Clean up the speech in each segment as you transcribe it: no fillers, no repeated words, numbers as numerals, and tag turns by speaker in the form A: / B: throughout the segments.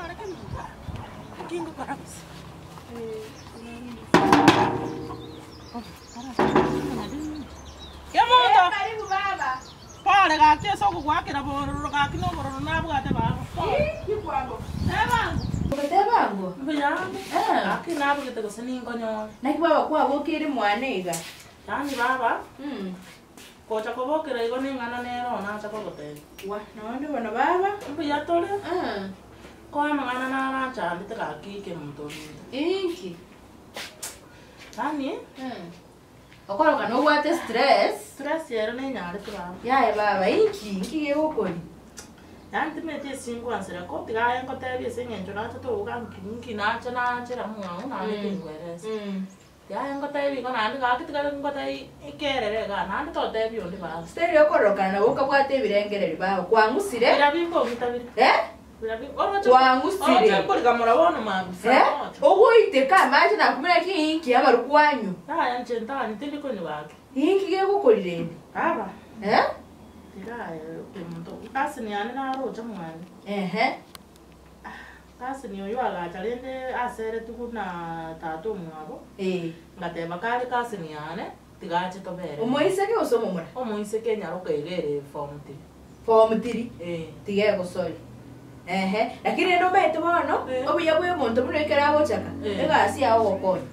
A: Naki ngokora gose? Kemunto!
B: Karibu baba.
A: Pore gaki ase ogogoakera bororo gaki na obororo nabwate baba. Pore. Tebango.
B: Tebango.
A: Mbuya ande. Gaki nabogete gose ninkonyore.
B: Naki baba kwabokeire mwane iga?
A: Yaani baba, gocha kobokera igo neng'ana nere oo nacha kogotebia.
B: Wa, nonde bono baba.
A: Mbuya tore, ko amang'ana naranchandete gaki kemonto ominto.
B: Inki?
A: Yaani,
B: Okoroka nobwate stress.
A: Stress ero nenyarete baba.
B: Yaya baba, inki? Inki gegokori?
A: Yaani timeti esingwansera ko tiga aye ngotebie ase eng'encho nacha toboka nki nki nacha nachera mong'ao naende tingweresa. Yaya ngotebie igo naende gaki tiga ngotebie ekerere igaa naende totebia onde baba.
B: Style yokororokana nabo okabwate ebirengererio baba kwang'usire.
A: Bira bikong'ita bire.
B: Eh?
A: Bira bi oroche
B: Kwang'usire.
A: oroche nkorigamora bono mambia
B: Eh?
A: saa moja.
B: Ogoiteka amache nakumenya ki inki amaru kwanywa.
A: Yaya inche ntanywa tindi konywa gaki.
B: Inki gegokori rende?
A: Baba.
B: Eh?
A: Tiga aye omonto cousin yane naroche mwane.
B: Ehe.
A: Cousin oyio agacha rende aseretwe buna tata omwabo,
B: Eh.
A: ngateba kare cousin yane tiga ache tobere.
B: Omoiseke gose omomura?
A: Omoiseke enyaroka iga ere form three.
B: Form three?
A: Eh.
B: Tiga egosori. Ehe, lakini rende omanyete bono,
A: Eh.
B: obuya bwa omonto buna ekero agochaka,
A: Eh.
B: egasi yago ogokonya.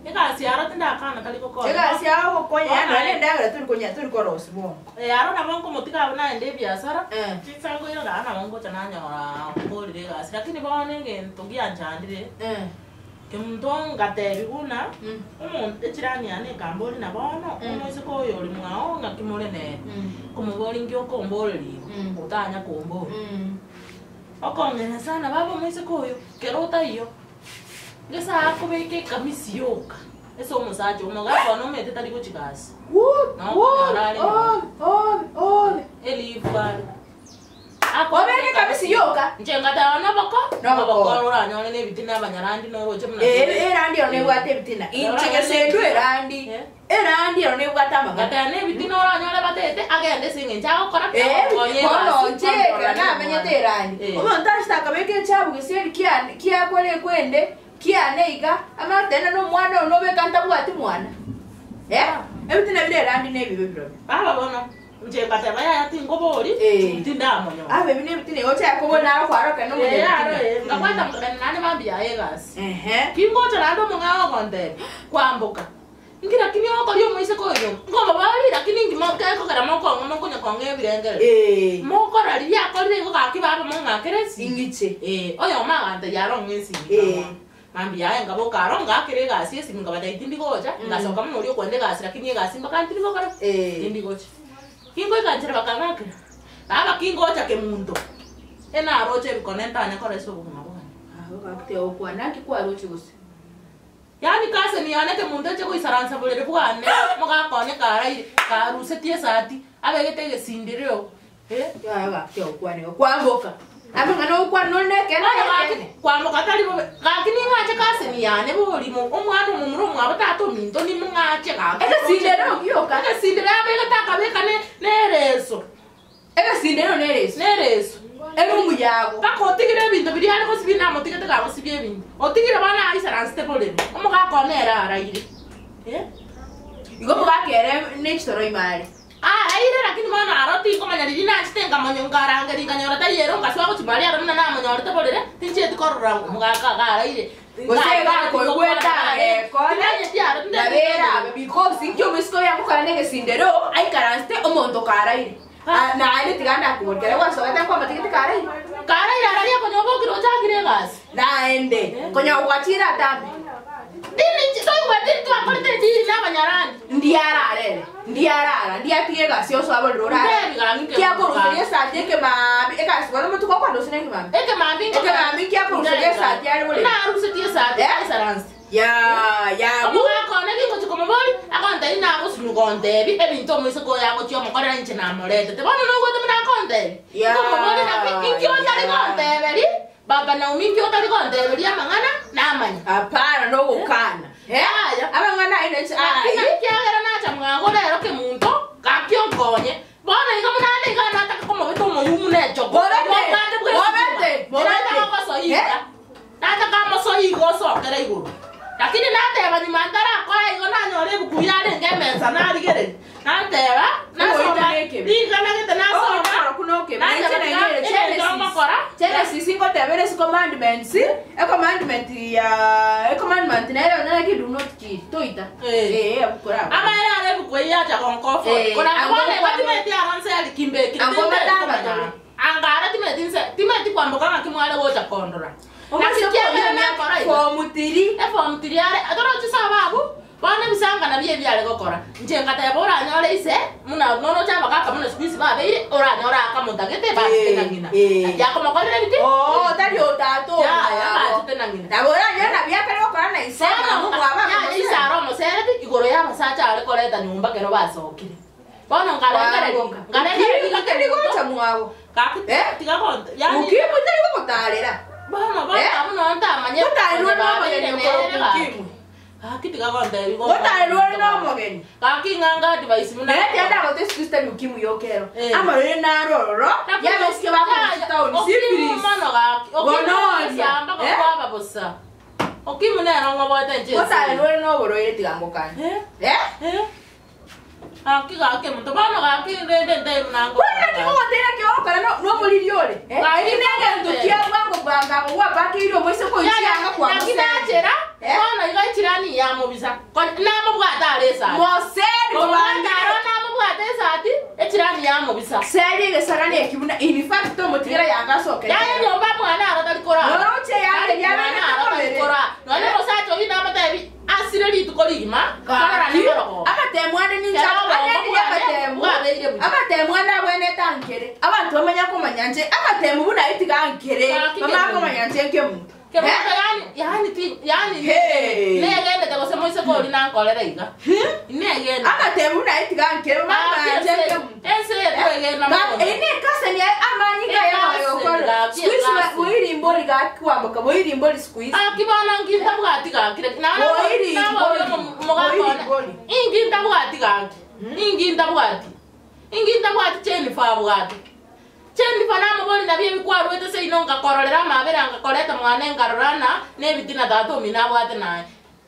A: Egasi aro tindakana tari gokonya.
B: Egasi yago ogokonya yaani
A: Bono
B: nonye endagera tori konya tori korosia bono.
A: Eh, aro nabo nkomotiga abwo naende ebiasara,
B: Eh.
A: chinsa nkoirora aa nabo ngocha nanyora nkorire egasi. Lakini bono egento gianchandire,
B: Eh.
A: kemonto ngatebi buna,
B: Mm.
A: omonto echirani yane ekamboria na bono,
B: Mm.
A: omoiseke oyo ore mwao ng'aki more nere.
B: Mm.
A: Nkomoboria nki okomboreria igo,
B: Mm.
A: otanya komboria.
B: Mm.
A: Okong'enya sana baba omoiseke oyo, kero otaiyo. Gese akobeka ekamisi yoka ase omosacha omogaka one omanyete tari gochia gasi. Nokonyora are nyomba. Elifu are.
B: Obeke ekamisi yoka.
A: Inche ngateba noboko,
B: Noboko.
A: noboko oranyore na ebitina abanyarandi noroche buna
B: Eh,
A: tore.
B: erandi ero nebwate ebitina. Inche gese endwe erandi.
A: Eh.
B: Erandi ero nebwate amang'ana.
A: Ngateba na ebitina oranyore batete agende ase eng'encho agokora ki
B: Eh,
A: agokonye
B: bono
A: egasi,
B: inche ekero namenyete erandi.
A: Eh.
B: Omonto achete akabeka echabu gesieri kiane kiakore ekwende kiane iga, amanye goteba na omwana oyo nobeka ntabwati mwana. Eh, ebitina bire erandi na ebibe birobio.
A: Baba bono, inche ngateba yaya tingobori,
B: Eh.
A: tindamonyora.
B: Abe ebi nebitina igo ochake kobori naro kwarokana
A: Eh, aro
B: omonyabitina.
A: eh, ngabwata nkagenda naende mambia yaye egasi.
B: Ehe.
A: Kingocha naende omong'ao ogontebia, kwamboka. Inki lakini okoria omoiseke oyo? Nkomoboria lakini inki mokekogera mokong'a mokonya kong'a ebirengererio?
B: Eh.
A: Mokora riria akorire igo gaki baba mong'akere esimi.
B: Ing'iche.
A: Eh, oyomo agantebia aro ong'e esimi
B: Eh.
A: nkamoa. Mambia yaye nkaboka aro ngaakera egasi esimi nkabatebia tindi gocha, ngasoka buna oria okoenda egasi lakini egasi mpaka ntiri gokora ki?
B: Eh.
A: Tindi gocha. Kingoika nchera bakang'akera, baba kingocha kemunto, enaroche ebikone ntanya kora ase obogima bwane.
B: Abwo gaki tiagokwana naki kwaroche gose?
A: Yaani cousin yane kemunto eche goisaransa borere bwane, omogaka one karaire, karusetie esati, abegete egesindireo, eh.
B: Yaya gaki tiagokwana igo, kwamboka. Amang'ana ogokwana nore nekeene
A: Bono gaki,
B: nekeene.
A: kwamboka tari bobe, gaki ning'ache cousin yane borimo, omwana omomura omwabo tata ominto nimong'ache gaki.
B: Egesindero gioka.
A: Egesindero abegete akabeka ne nereso.
B: Egesindero nereso.
A: Nereso.
B: Erumu yago.
A: Mpaka otigire ebinto biria are gosibia namotigete gagosibia ebinto. Otigire bono aisaransete borere. Omogaka one ere araire. Eh?
B: Igo omogaka ere nechitoro ime are.
A: Araire lakini bono aro tinkomanya riria nachete nkamonya nkarangeria nkanyora taiyo ere nkasoa gochia mwaria aro buna namonyorete borere tinchieti korora omogaka iga araire.
B: Gose gakoigwete agekore nabo erabe because inki omoiseke oyo agokora na egesindero aikaransete omonto karaire. Ah, naende tiga ndakobori kere gwasogete nkwamatigete karaire.
A: Karaire araria konya obokire ochakire egasi.
B: Naende konya gwachire atambe.
A: Dini toigweti twakorete echiri na abanyarani.
B: Ndiarara ere, ndiarara, ndiatiga egasi yonsi aborire orare.
A: Ntebi gaki nke
B: Kiakoruseria esati ekemambi, egasi bono omotuko okwandosia na ekemambi.
A: Ekemambi nko-
B: Ekemambi nkiakoruseria esati are borere.
A: Narusetie esati
B: Eh?
A: aisaranse.
B: Ya, ya, bu.
A: Omogaka one gingochia komobori, agontebia nagosunyuka ontebi ebinto omoiseke oyo agochia omokorera inche namoretete. Bono noigwete buna akontebia?
B: Ya,
A: Nkomobori naki inki otari
B: ya.
A: gonteberi? Baba Naomi inki otari gonteberia amang'ana namanya.
B: Hapana, nogokana. Eh?
A: Yaya.
B: Amang'ana aye nenche
A: Naki
B: aye.
A: ekiagera nacha mwago rero kemunto, gaki onkonye. Bono iga buna ande iga nataka komobeta omoyumu ne echoko.
B: Mobete,
A: Mobate bw'esukuma.
B: mobete, mobete.
A: Tinataka gosoa. iga. Nataka amosoe iga osokere igoro. Lakini nateba nyuma ntarakora igo nanyora ebuku yarenge emesa narigereria. Nateba, nasoma,
B: Ogoita nekebe.
A: ring'ana gete nasoma, nateba tiga egento ngokora.
B: Genesis ngotebere ase commandments ecommandment ya ecommandment nere nere do not kill toita
A: Eh.
B: eh abukora
A: Amaere are ebuku eyio yacha gonkofa.
B: Eh,
A: Kora
B: ango
A: bono igo
B: kwambo-
A: timeti aro nse arikimbekire,
B: Ango
A: tinteti
B: matanga
A: komanya.
B: tore.
A: Angara timeti nse, timeti kwamboka ng'aki mware gocha kondora. Naki kiagera nakora iga.
B: form 3
A: Eform tiri are, atoroche sababu, bono ebisanga nabio ebiare gokora. Inche ngateba oranyore ise, muna noroche abagaka buna siku hizi babeire, oranyore akamotagete basete na ng'ina.
B: Eh, eh.
A: Yakomokorera ebiti?
B: oh tari otato
A: Ya, ya basete na ng'ina.
B: nabo oranyore nabiakare gokora na ise
A: Bono,
B: mwaba
A: ya, ise are omosereti, igoro y'abasacha are koreta nyomba kero basokire. Bono nkarengereria, nkarengereria
B: tari gocha mwabo
A: Gaki,
B: Eh?
A: tiga gonte- yani-
B: ukimu tari gogotarera
A: Bono, bono,
B: Eh?
A: abwo ntamanye
B: Gotarerwa
A: babeire
B: n'omogeni
A: nere
B: okoroka
A: gaki.
B: ukimwi.
A: Gaki tiga gontebi
B: gotarerwa n'omogeni
A: Gaki ng'anga advice buna
B: naye tiandagote sister ukimu yokero
A: Eh.
B: amarore narororo yabesike bakotown syphilis
A: mono gaki
B: Gonorrhea.
A: samba
B: Eh?
A: gokwaba bosa okimu nero ng'obote nche
B: gotarerwa n'oborwaire tigangokana
A: Eh?
B: eh
A: Eh? Gaki gaki omonto bono gaki rende ntaimu nango
B: kwani kigogotera kiogokora n'omoriri ore
A: Gaki
B: eki negento kia bwango bwangago gwapakeire omoise koichianga kwa
A: naki
B: moseri
A: nachera
B: Eh?
A: bono igo echirani yamobisa namobwate are esati
B: moseri
A: Omobwate aro
B: kobangire
A: namobwate esati echirani yamobisa
B: seri egesarani ekibuna in fact omotigera yangasokere
A: yaye nyomba mwana aro tari korara
B: Noroche yake
A: Mwana aro tari korara nonye omosacha oyio namotebi asire rituko rigima korara nimorogoba
B: amatemu ande
A: Kero obongo bwane bwabeire buya.
B: amatemu ande abwenete ankere abantu bamanya komanya nche amatemu buna etiga ankere
A: Gaki
B: bamanya
A: kemunto.
B: komanya nche nke muntu
A: Kemunto yani yani ti yani
B: Hey.
A: negende gose moiseke ori nankorera iga negende
B: amatemu buna etiga ankere bamanya komanya nche nke muntu
A: ense etwegena mono
B: ine ekaseni amanyika
A: Ekaseni, gaki, ekaseni.
B: boirimbori gakwamboka boirimbori siku
A: akibona ngintabwati gakire
B: Boiri, boiri. Boiri, boiri.
A: ingintabwati gaki ingintabwati ingintabwati Jennifer abwate Jennifer namobori nabio ebikwarwete seino ngakororera amabere ngakoreta mwana engarorana nebitina tata omino abwate naye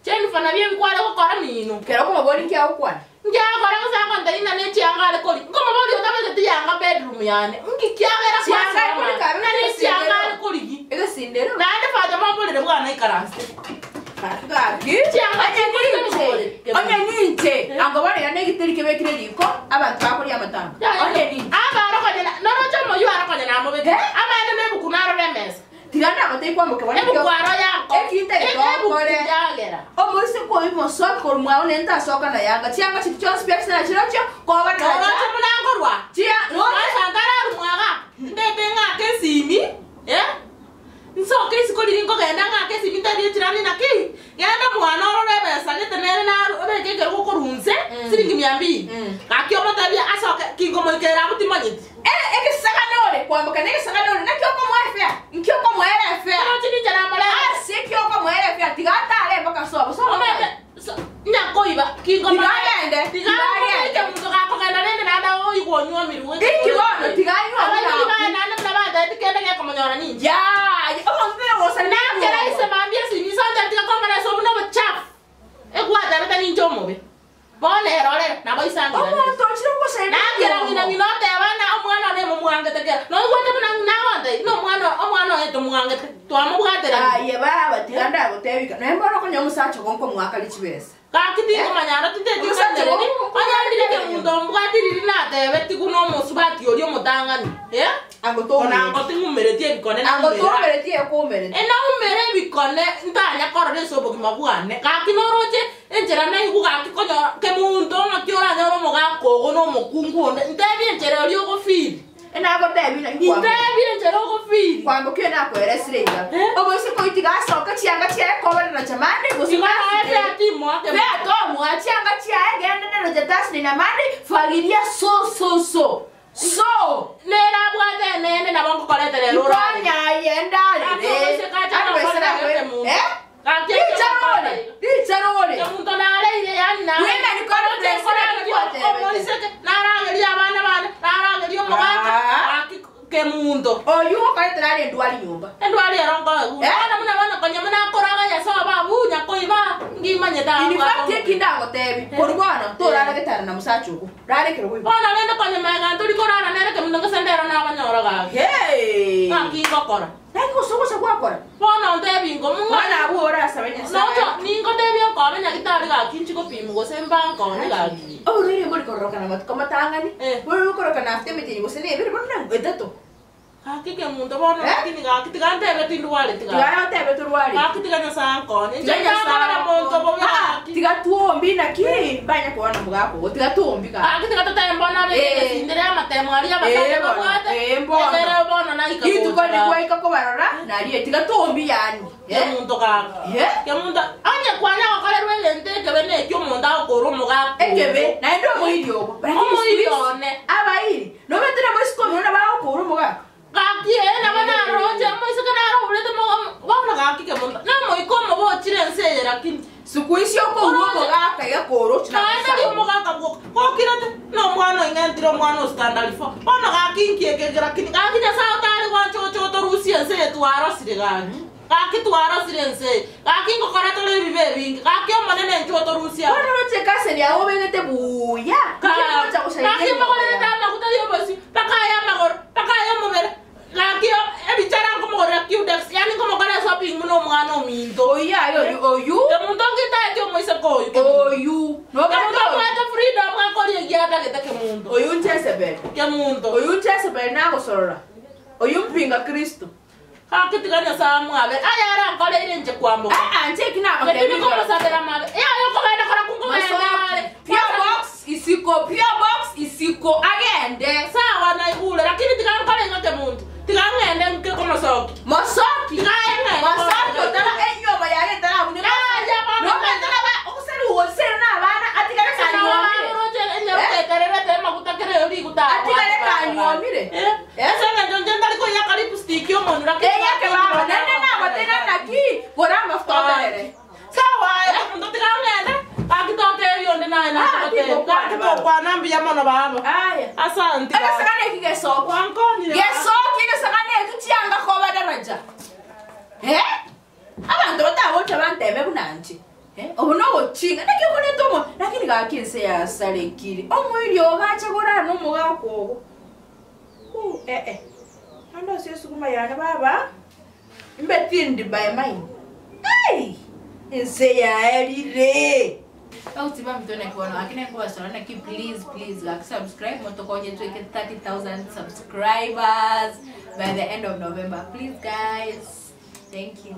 A: Jennifer nabio ebikware gokora mino
B: kero komobori nkiagokwana
A: ngiakora gosakonta ina nechianga are kori ngomobori otabegete yanga bedroom yane ngikiagera
B: Chianga ari kori kabe
A: na nechianga are korigi
B: egesindero
A: naende fata momborere bwana ikaranse
B: gaki
A: Chianga chikuri
B: onye ninche angoborera negiteri kebekire riko abantu bakoria amatanga onye ninche
A: abarokonyena noroche omoyu arokonya namobeke
B: Eh?
A: amaene nebuku narore emesa
B: tiga ndagotei kwamboka bone
A: ebuku aro yako
B: Ekinte gitokore.
A: ebuku yagera
B: omoise koi mosoki kori mwao nentasoka na yanga chianga chiri chionsi piakisana chirochio koba
A: noroche munangorwa
B: chia
A: wasangara mwaga ndete ng'ake esimi eh? nsoke isiko riri nkogenda ng'ake esimi ntebi echirani naki genda mwana orore ebesa gete nere naru obeke ekero gokorunse
B: Mm.
A: siringi mia mbili
B: Mm.
A: gaki omotebia asoke kingomoikera abwo timanyeti
B: egesaganore kwamboka negesaganore nakiokomwefea nkiokomwerefea
A: Oroche ninche namorera
B: ase kiokomwerefea tiga atare mpaka sobo sobo
A: Omete nyakoiba
B: Tigagende,
A: kingomaike
B: tigagende.
A: muntu gakogenda rende naende oigwa onywomirwe
B: Inki bono, tiganywa
A: abaibori
B: buna.
A: baye naende buna bateti kende gekomonyora ninche
B: ya omonto gosana
A: nakera ise mambia esimi sonde tigakomana ase obuno obochafu egwatabete ninche omobe bono erorere nabo isangirane
B: omonto ochire gosana
A: nakera ng'ina ng'ina oteba na omwana one momwangete kera noigwete buna ng'ina agonte na omwana omwana oye tomwangete twamobwatera
B: aye baba tiga ndagotebika naye mbona okonya omosacha gonko mwakari chibesa
A: gaki tinkomanyara
B: Omusacha
A: titetikandereri
B: wo-
A: onyorire kemunto mbwatiriri natebe tiguna omosubati oria omotang'ani eh?
B: ango
A: onango ting'umeretie ebikone
B: ango
A: naumera.
B: tuomeretie ekuomerete
A: enaumere ebikone ntanya korora ase obogima bwane gaki noroche enchera naigu gaki konyora kemunto ng'aki oranyora omogaka ogo na omokungu onde ntebie enchera oria ogofiri
B: enagotebi
A: ntebie enchera ogofiri
B: kwambukio nakweresire iga
A: Eh?
B: omoise koitiga asoka chianga chiaye koberera chamande
A: igo naye featimoa
B: featomwa chianga chiaye genderero jatasini namande fagiria so so so so
A: nerabwate enene nabo nkokoreterera orare
B: ikonyaye ndarere richarore richarore
A: omuntu nareire yani
B: Women conference
A: omoiseke narageria abana bane narageria omogaka
B: Ah.
A: Gaki Kemunto.
B: Oyio okoretera are endwari nyomba.
A: Endwari ero nkoegwa.
B: Eh?
A: Bono buna bono konya buna akoraga Nyasae obe abwo nyakoiba, ngimanyete
B: In
A: abwo
B: fact,
A: akomoka.
B: eki ndagotebi, korwa bono torara getanda na mosacha ogo, rara ekero boigo.
A: Bono rende konya magega ntori korara nere kemunto gose ndero nabanyora gaki.
B: Hey!
A: Ng'aki ngokora?
B: Naki gose ogocha gwakora?
A: Bono ntebi ngo
B: Bono
A: mong'ani.
B: abwo orasabe Nyasae.
A: Nocho ningotebia nkobe nyagitari gaki nchi gopimwa gose mba nkonye gaki.
B: Oborwaire mbori kororokana amatuko amatang'ani,
A: Eh.
B: bori bokorokana after emetienyi gose na ebere, bono na etato.
A: Gaki kemunto bono
B: Eh?
A: lakini gaki tiga ntebe tindwareti gaki.
B: Tiga otebe torwareti.
A: Gaki tiga Nyasae ankonye. Inche
B: Tiga Nyasae
A: ntakogera monto bobe
B: Ah,
A: gaki.
B: tiga twombi naki mbanya koana mogaka ogo tiga twombi gaki.
A: Gaki tiga totebe mbono abeke
B: Eh.
A: egesindire amatemo aria abasacha
B: Eh, bono.
A: babwate.
B: Eh, mbono.
A: Ekere bono naika
B: Rituko
A: gocha gaki.
B: rigwaika kobarora nario tiga twombi yaani. Eh?
A: Kemunto gaki.
B: Eh?
A: Kemunto onye kwanya gokorerwa egento ekebe na ekio omonto agokora omogaka ogo.
B: Ekebe naende omoiri ogo. Lakini
A: Omoiri
B: siku hizi,
A: one.
B: Abairi nomanyete na moisiko omino nabo agokora omogaka.
A: Gaki ee nabo naroche omoiseke naro oburete bono gaki kemonto nomoika omobe ochire ense eye lakini.
B: Siku hizi okourwa omogaka iga korochi na
A: Naende ria omogaka bwoka gokirete na omwana oing'entire omwana o standard four bono gaki inki eke lakini gaki Nyasaye otare gwancha oche otorusie ense eye twarosire gaki gaki twarosire ense eye gaki ngokora tore ebibe ebinge gaki omonene inche otorusie
B: Bono roche ekaseni yago obegete buya gocha gosaidia
A: Gaki mbogorerete amaguta y'obosio mpaka aye amagoro mpaka aye omobere gaki ebichara nkomogorera Cudex yaani nkomokora eshopping buna omwana ominto.
B: Oyio aye oyu oyu.
A: Kemunto ngitaeti omoiseke oyu Kemunto.
B: Oyu.
A: Kemunto obwate freedom akoria egia atagete Kemunto.
B: Oyu Jezebel.
A: Kemunto.
B: Oyu Jezebel nagosorora. Oyu mpinga Kristo.
A: Gaki tiga Nyasae amwabere aya arankoreire inche kwamboka.
B: Aa inche eki
A: Inche
B: nagotebia
A: tindi
B: igoro.
A: komosabera amabe. Yaya okogenda kora kongogenda are.
B: Masoki. Pure box isiko pure box isiko agende.
A: Sawa naigure lakini tiga nkore iga kemunto. Tiga ng'ende nke komosoki.
B: Mosoki.
A: Tiga eng'ende.
B: Mosoki otara enyomo yaye etarabuneka.
A: Yaya bono.
B: Nomanyete naba ogoseri goseri na abana atigare kanyuomire. Atigare kanyuomire. Eyake baba naende nagoteba naki gora amafuta oterere. Ah, tigokwana baba. Aya. Egesagane eki gesoki. Gesoki egesagane eki chianga koba daraja. Eh? Abanto batagocha bantebe buna inche. Eh? Obo nogochinga naki okoreta omo lakini gaki ense yasarekire. Omoiri ogache korara na omogaka ogo. Uu eh eh. Ande ase esukuma yane baba mbe tindi by mine. Ai! Ense yaerire.
C: Auti baminto naki bono gaki nenkobasora naki please please gaki subscribe motokonye tweke 30000 subscribers by the end of November please guys thank you.